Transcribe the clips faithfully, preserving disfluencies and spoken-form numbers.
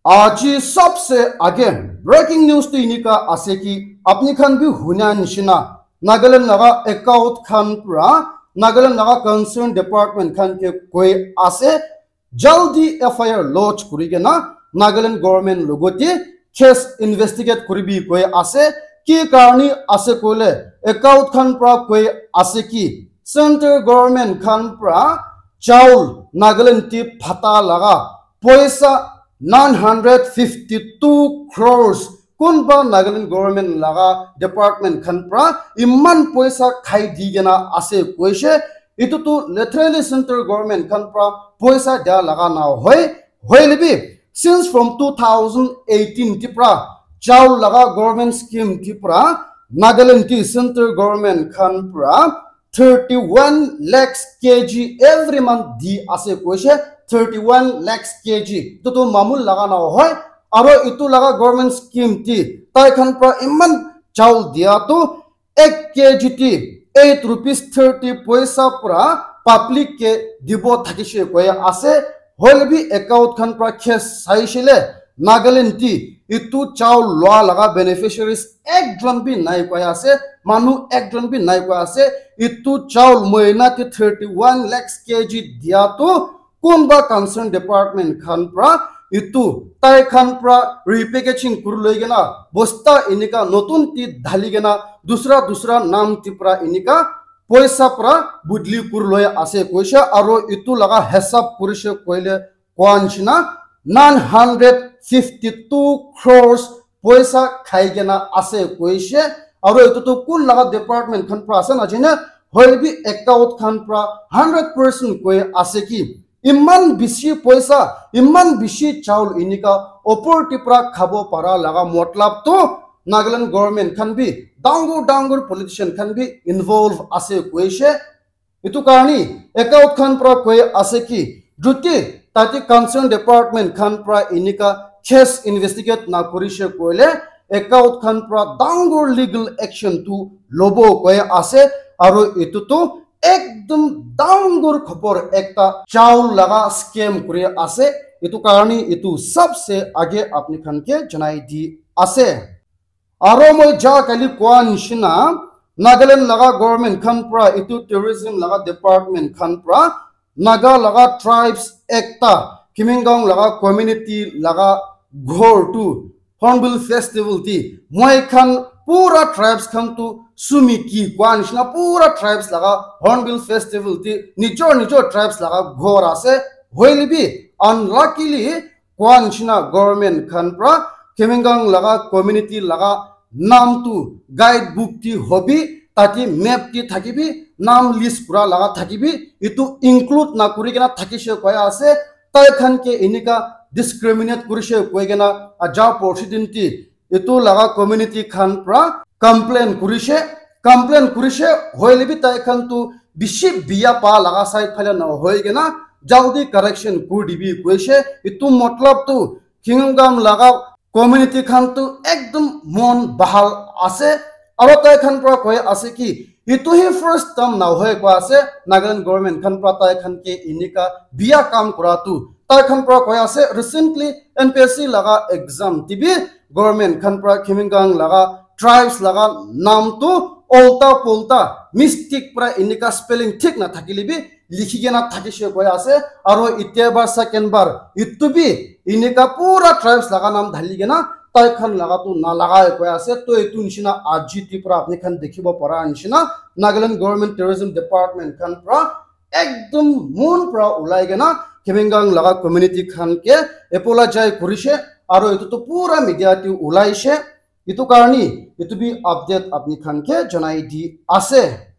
Aji sabse age breaking news tu inika ase ki apni khan bi hunya nishina Nagaland laga account khan pra Nagaland laga concern department khan ke koi ase jaldi F I R lodge kuri kena Nagaland government logote case investigate kuribi koi ase ki karni ase koile account khan pra koi ase ki central government khan pra chaul Nagaland ti phata laga poisa nine hundred fifty two crores kunba Nagaland government laga department khan pra iman poisa khai di kena ase koise. Itu tu literally central government khan pra poisa dia laga na hoi hoile bi since from two thousand eighteen ti pra chaul laga government scheme ti pra Nagaland ti central government khan pra thirty one lakhs K G every month di ase koise. Thirty one lakhs K G itu tu mamul laga na hoi. Aro itu laga government scheme ti tai khan pra iman chaul dia tu ek K G ti eight rupees thirty poisa pra public ke dibo thakishe koi ase. Hoile bi account khan pra case saishile Nagaland ti itu chaul lua laga beneficiaries ekjon bi nai koi ase, manu ekjon bi nai koi ase. Itu chaul moina ti thirty one lakhs K G dia tu kunba concern department khan pra itu tai khan pra repackaging kuri loi kena bosta inika notun ti dhali kena dusra dusra nam ti pra inika poisa pra budli kuri loi ase koise. Aro itu laga hisab kurise koile koa nishina nine hundred fifty two crores poisa khai kena ase koise. Aro itu tu kun laga department khan pra ase na jane hoile bi account khan pra hundred percent koi ase ki iman bishi poisa iman bishi chaul inika opor ti pra khabo para laga matlab tu Nagaland government khan bi dangor dangor politician khan bi involve ase koise. Itu karni account khan pra koi ase ki juti tate concern department khan pra inika case investigate na kurishe koile account khan pra dangor legal action tu lobo koi ase. Aro itu tu ekdom dangor khobor ekta chaul laga scam kuri ase. Itu karni itu sabse age apni khan ke janai di ase. Aro moi ja kali koa nishina Nagaland laga government khan pra itu tourism laga department khan pra Naga laga tribes ekta Kimingang laga community laga ghor tu Hornbill Festival ti moi khan pura tribes khan tu sumi ki koa nishina pura tribes laga Hornbill Festival ti nijor nijor tribes laga ghor ase. Hoile bi unluckily koa nishina government khan pra Kemengang laga community laga nam tu guide book ti hobi tate map ti thakibi nam list kura laga thakibi itu include na kuri kena thakishe koi ase. Tai khan ke inika discriminate kurishe koi kena aja porsi din ti itu laga community khan pra complain kurishe. Complain kurishe hoile bi tai khan tu bishi biya pa laga side phale na hoi kena jaldi correction kuri dibi koise. Itu matlab tu Kingdom laga community khan tu ekdom mon bahal ase. Aro tai khan pra koi ase ki itu hi first time na hoi koi ase. Nagaland government khan pra tai khan ke inika biya kam kura tu tai khan pra koi ase. Recently N P S C laga exam ti bi government khan pra Khiminggang laga tribes laga nam tu ulta pulta mistake pra inika spelling thik na thakile bi likhi kena thakishe koi ase. Aro itya bar second bar itu bi inika pura tribes laga nam dhali kena tai khan laga tu na lagai koi ase. To itu nishina aji ti pra apni khan dikhibo para nishina Nagaland government tourism department khan pra ekdom mon pra ulai kena Kemengang laga community khan ke apologize kurishe. Aro itu tu pura media ti ulaishe. Itu karni itu bi update apni khan ke janai di ase.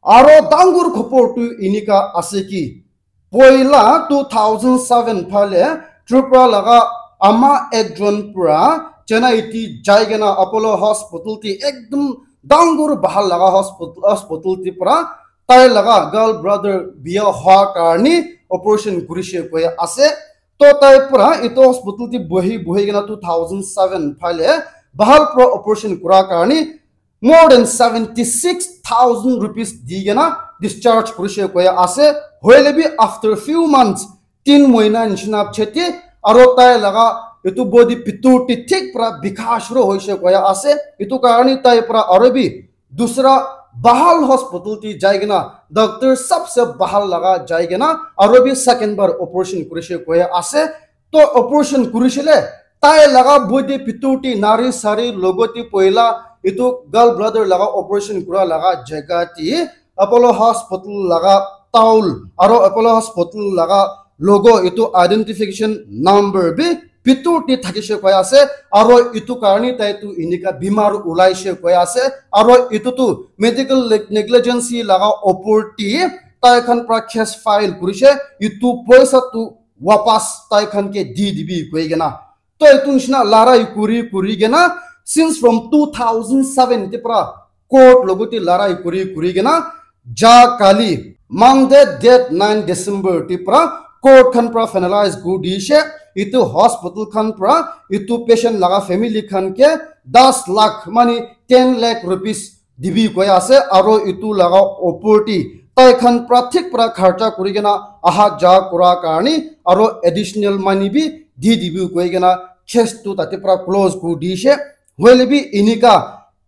Aro dangor khobor tu inika ase ki poila two thousand seven phale Tripura laga ama ekjon pra Chennai ti jai kena Apollo hospital ti ekdom dangor bahal laga hospital, hospital ti pra tai laga girl brother biya hoa karni operation kurishe koi ase. To tai pra itu hospital ti bohi bohi kena two thousand seven phale bahal pra operation kura karni more than seventy six thousand rupees di kena discharge kurishe koi ase. Hoile bi after few months tin moina nishina chete aro tai laga Etu body pitur te thik pra bikha shuru hoise koya ase. Etu karne tai pra aru bi dusra bahal hospital te jai kena doctor sabse bahal laga jai kena aru bi second bar operation kurise koya ase. To operation kurisile, tai laga body pitur te nari sari logote poila etu gallbladder laga operation kura laga jaga te Apollo Hospital laga towel aro Apollo Hospital laga logo etu identification number bi pitur te thakise koi ase. Aro etu karne tai tu enika bimar ulaise koi ase. Aro etu tu medical neg- negligence laga opor te tai khan pra case file kurise. Etu poisa tu wapas tai khan ke di dibi koi kena. To etu nishina larai kuri kuri kena since from two thousand seven te pra court logote larai kuri kuri kena ja kali Monday date nine December te pra court khan pra finalize kuri dishe. Etu hospital khan pra etu patient laga family khan ke das lakh mane ten lakh rupees dibi koi ase aro etu laga opor te tai khan pra thik pra kharcha kuri kena aha ja kura karne aro additional money bi di dibi koi kena case tu tate pra close kuri dishe. Hoile bi enika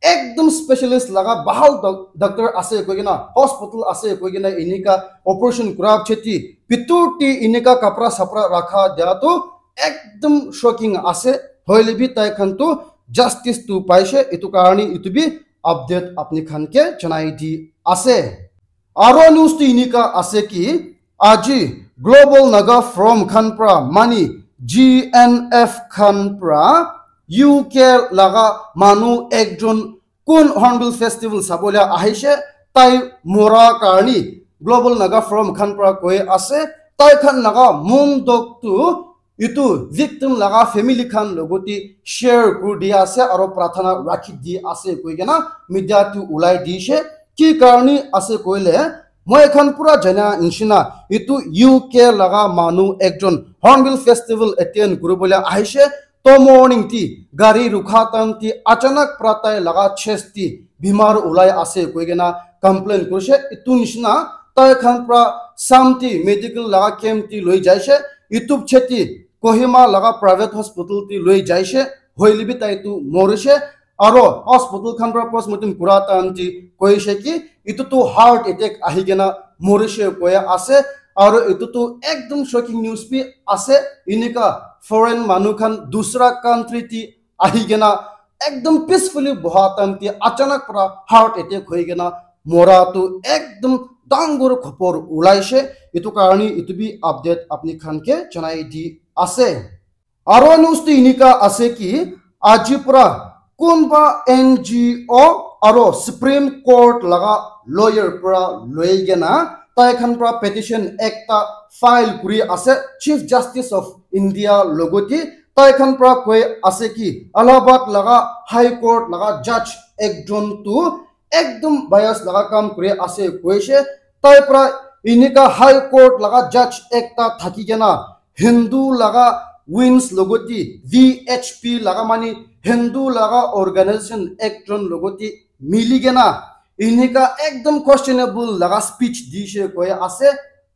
ekdom specialist laga bahal doc- doctor ase koi kena hospital ase koi kena enika operation kura cheti pitur te enika kapra sapra rakha dia tu ekdom shocking ase. Hoile bi tai khan tu justice tu paise. Etu karne etu bi update apni khan ke janai di ase. Aro news tu enika ase ki aji Global Naga Forum khan pra mani G N F khan pra U K laga manu ekjon kun Hornbill Festival sabole ahise, tai mora karni Global Naga Forum khan pra koi ase, tai khan laga mon dok tu etu victim laga family khan logoti share kuri di ase aro prarthana rakhi di ase koi kena media tu ulai dishe. Ki karni ase koile, moi khan pura jana nishina etu U K laga manu ekjon Hornbill Festival attend kuribole ahise. To morning ti gari rukha time ti achanak pra tai laga chest ti bimar ulai ase koi kena complain kurise. Etu nishina tai khan pra Sam ti medical laga camp ti loi jaise. Etu cheti Kohima laga private hospital ti loi jaise. Hoile bi tai tu morise. Aro hospital khan pra postmortem kura time ti koise ki etu tu heart attack ahi kena morise koi ase. Aro etu tu ekdom shocking news bi ase. Enika foreign manu khan dusra country ti ahi kena ekdom peacefully boha time ti achanak pra heart attack hoi kena mora tu ekdom dangor khopor ulaise. Etu karni etu bi update apni khan ke janai di ase. Aro news tu enika ase ki aji pra kunba N G O aro Supreme Court laga lawyer pra loi kena tai khan pra petition ekta file kuri ase Chief Justice of India logoti. Tai khan pra koi ase ki Allahabad laga High Court laga judge ekjon tu ekdom bias laga kam kuri ase koise. Tai pra enika High Court laga judge ekta thaki kena Hindu laga wings logoti V H P laga mani Hindu laga organization ekjon logoti mili kena enika ekdom questionable laga speech dishe koi ase.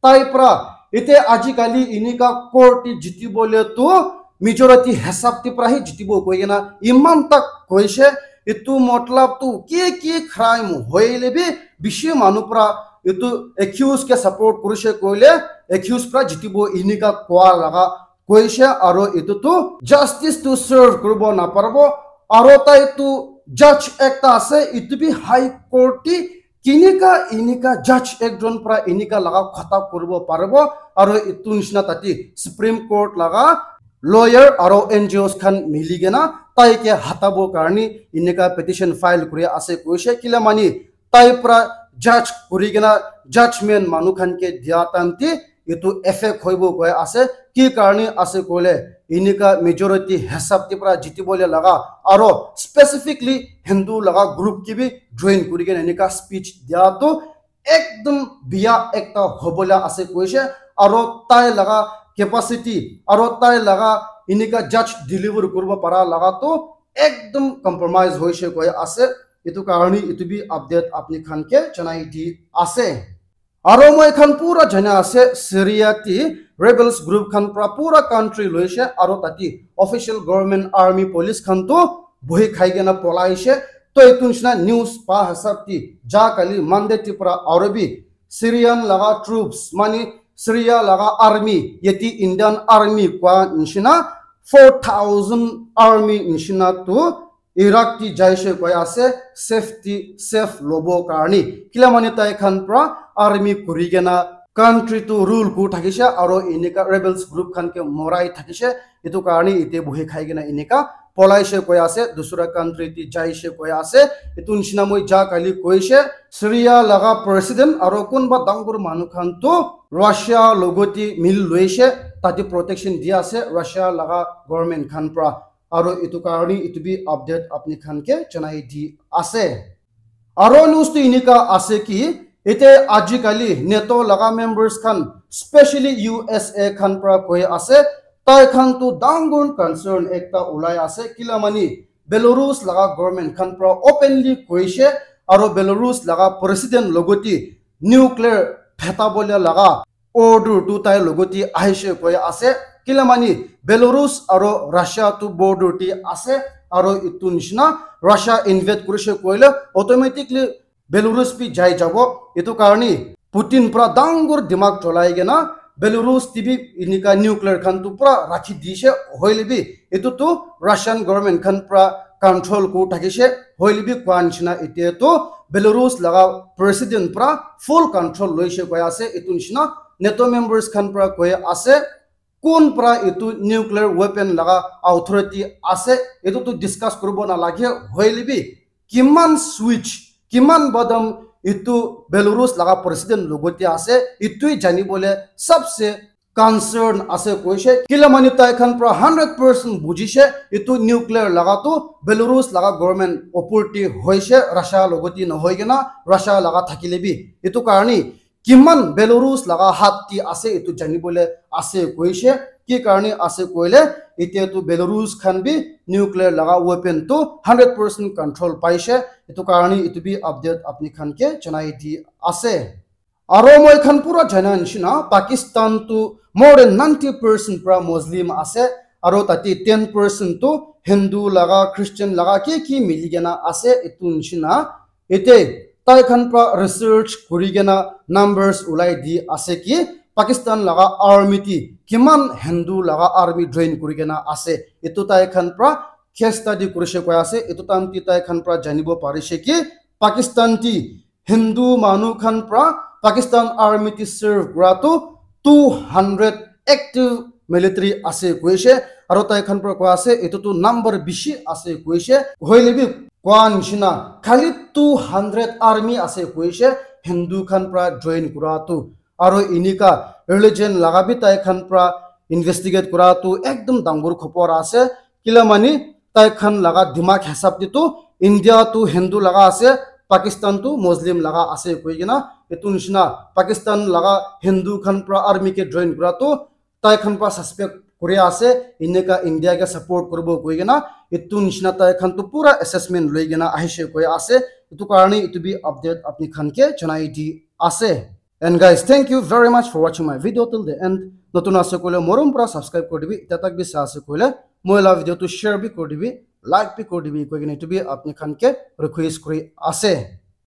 Tai pra ete ajikali enika court te jitibole tu majority hisab te pra hi jitibo koi kena iman tak koise. Etu matlab tu ki ki crime hoile bi bishi manu pra etu accused ke support kurise koile accused pra jitibo enika koa laga koise aro etu tu justice tu serve kuribo naparibo aro tai tu judge ekta ase etu bi High Court te kinika enika judge ekjon pra enika laga khota kuribo paribo aro etu nishina tate Supreme Court laga lawyer aro N G Os khan mili kena tai ke hatabo karni enika petition file kuri ase koise kila mani tai pra judge kuri kena judgment manu khan ke dia time te etu effect hoibo koi ase ki karni ase koile enika majority hisab te pra jitibole laga aro specifically Hindu laga group ke bi join kuri kena enika speech dia tu ekdom biya ekta hobole ase koise aro tai laga capacity aro tai laga enika judge deliver kuribo para laga tu ekdom compromise hoise koi ase etu karni etu bi update apni khan ke janai di ase. Aro moi khan pura jana ase Syria ti rebels group khan pra pura country loishe, aro tate official government, army, police khan tu bohi khai kena polaishe. To etu nishina news pa hisab te ja kali Monday te pra aro bi Syrian laga troops, mani Syria laga army, yeti Indian army kwa nishina four thousand army nishina tu Iraq ti jaishe koi ase, safety, safe lobo karni. Kila mani tai khan pra army kuri kena country tu rule ku thakishe, aro inika rebels group khan ke morai thakishe. Etu karni ite buhi khai kena inika polaishe koi ase, dusra country ti jaishe koi ase. Etu nishina moi ja kali koishe, Syria laga president aro kunba dangor manu khan tu Russia logoti mil loishe, tate protection di ase Russia laga government khan pra. Aro etu karni etu bi update apni khan ke janai di ase. Aro news tu inika ase ki, ite ajikali NATO laga members khan, specially U S A khan pra koi ase, tai khan tu dangor concern ekta ulai ase, kila mani Belarus laga government khan pra openly koishe, aro Belarus laga president logoti nuclear pheta bole laga order tu tai logoti ahishe koi ase. Kila mani Belarus aro Russia tu border ti ase, aro etu nishina Russia invade kurishe koile automatically Belarus bi jai jabo. Etu karni Putin pra dangor dimag cholai kena Belarus ti bi inika nuclear khan tu pura rakhi dishe, hoile bi etu tu Russian government khan pra control ku thakishe, hoile bi kwa nishina ite tu Belarus laga president pra full control loishe koi ase. Etu nishina NATO members khan pra koi ase, kun pra etu nuclear weapon laga authority ase, etu tu discuss kuribo nalage, hoile bi kiman switch, kiman badam etu Belarus laga president logoti ase, etu janibole sabse concern ase koishe. Kila mani tai khan pra hundred percent bujishe, etu nuclear laga tu Belarus laga government opor ti hoishe, Russia logoti nohoi kena Russia laga thakile bi. Etu karni kiman Belarus laga hat ti ase, etu janibole ase koishe. Ki karni ase koile, ite tu Belarus khan bi nuclear laga weapon tu hundred percent control paishe. Etu karni etu bi update apni khan ke janai di ase. Aro moi khan pura jana nishina, Pakistan tu more than ninety percent pra Muslim ase, aro tate ten percent tu Hindu laga, Christian laga, ki ki mili kena ase, etu nishina. Ite tai khan pra research kuri kena numbers ulai di ase ki Pakistan laga army ti kiman Hindu laga army join kuri kena ase. Etu tai khan pra case study kurishe koi ase. Etu time ti tai khan pra janibo parishe ki Pakistan ti Hindu manu khan pra Pakistan army ti serve kura tu two hundred active military ase koishe, aro tai khan pra koi ase etu tu number bishi ase koishe, hoile bi kua nishina khali two hundred army ase koishe Hindu khan pra join kura tu, aro inika religion laga bi tai khan pra investigate kura tu ekdom dangor khobor ase, kila mani tai khan laga dimag hisab te tu India tu Hindu laga ase, Pakistan tu Muslim laga ase koi kena etu nishina Pakistan laga Hindu khan pra army ke join kura tu tai khan pra suspect kuri ase, eneka India ke support kuribo koi kena etu nishina tai khan tu pura assessment loi kena ahishe koi ase. Etu karne etu bi update apni khan ke janai di ase. And guys, thank you very much for watching my video till the end. Notun ase koile morom pura subscribe kuri dibi, eta tak bi sa ase koile moi la video tu share bi kuri dibi, like bi kuri dibi koi kena etu bi apni khan ke request kuri ase.